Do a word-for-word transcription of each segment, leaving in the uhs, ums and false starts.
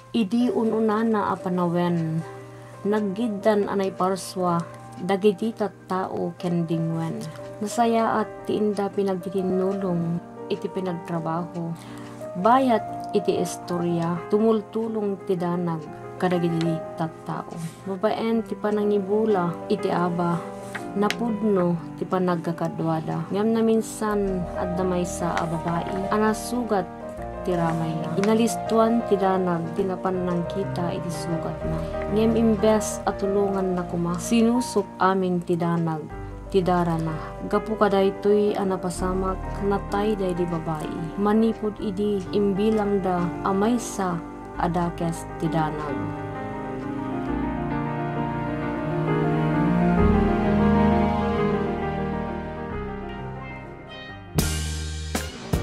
Idi un-unana a panawen, naggiddan a naiparsua dagiti tattao ken dingwen. Nasayaat ti inda pinagtitinnulong iti pinagtrabaho. Bayat iti istoria, tumultulong ti danag kadagiti tattao. Babaen ti panangibula iti aba, napudno ti panagkakaduada. Ngem naminsan, adda maysa a babai a nasugat ti ramayna. Inalistuan ti danag ti napan nangkita iti sugatna. Ngem imbes a tulonganna koma, sinusok amin ti danag ti darana. Gapu kadaytoy a napasamak, natay daydi babai. Manipud idi, imbilangda a maysa a dakes ti danag.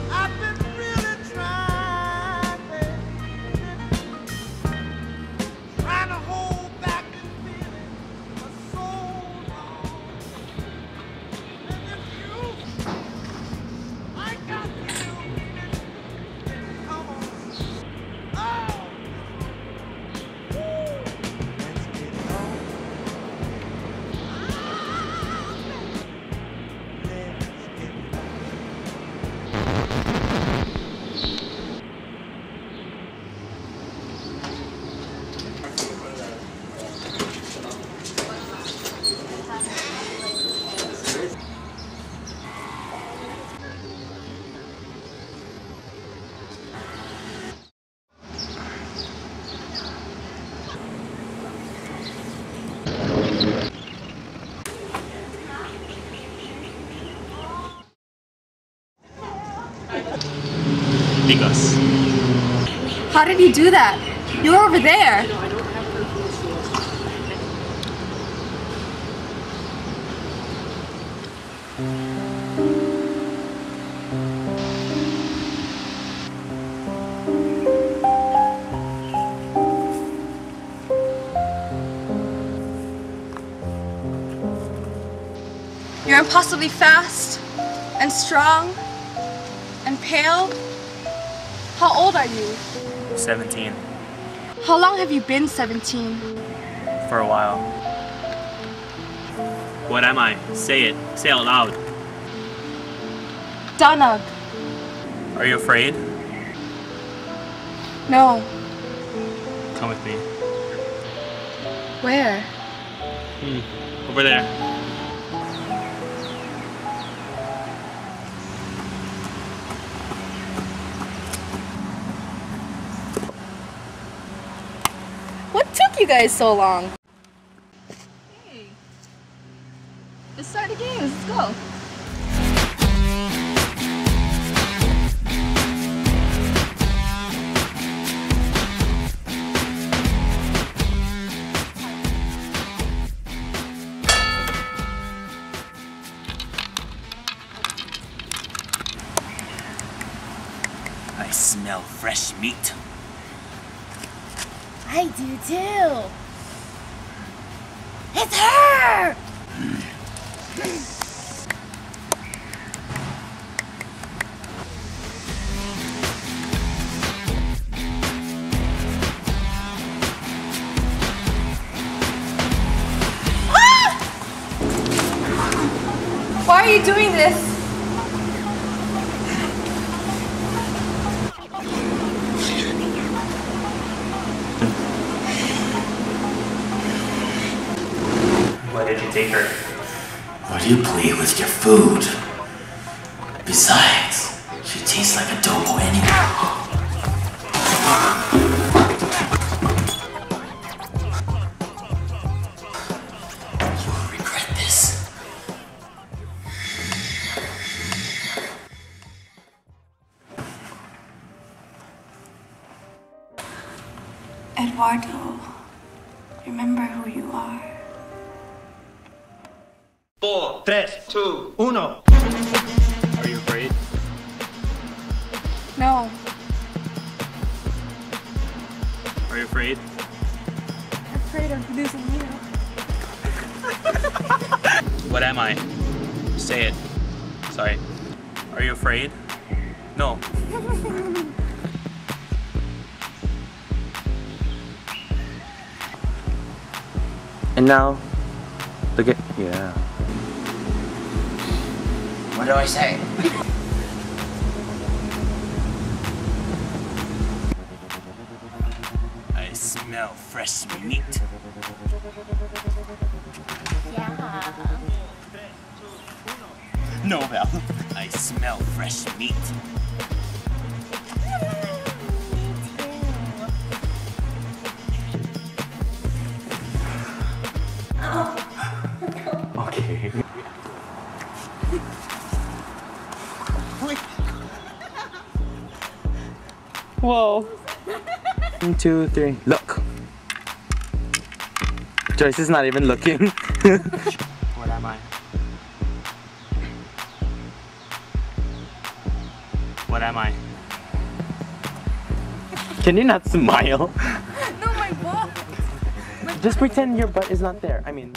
I've been really trying, baby, trying to hold back this feeling for so long. And if you, I got you, come on. Oh, woo. Let's get it on. Because. How did you do that? You were over there. You're impossibly fast and strong and pale. How old are you? Seventeen. How long have you been seventeen? For a while. What am I? Say it. Say it out loud. Danag. Are you afraid? No. Come with me. Where? Hmm. Over there. What took you guys so long? Hey. Let's start the games. Let's go. I smell fresh meat. I do too. It's her! Ah! Why are you doing this? Why did you take her? Why do you play with your food? Besides, she tastes like adobo anyway. You'll regret this. Eduardo, remember who you are. Four, tres, two, uno. Are you afraid? No. Are you afraid? Afraid of losing you. What am I? Say it. Sorry. Are you afraid? No. And now, look at, yeah. What do I say? I smell fresh meat. Yeah. No, Val. I smell fresh meat. Okay. Whoa. One, two, three. Look. Joyce is not even looking. What am I? What am I? Can you not smile? No, my butt. Just pretend your butt is not there. I mean,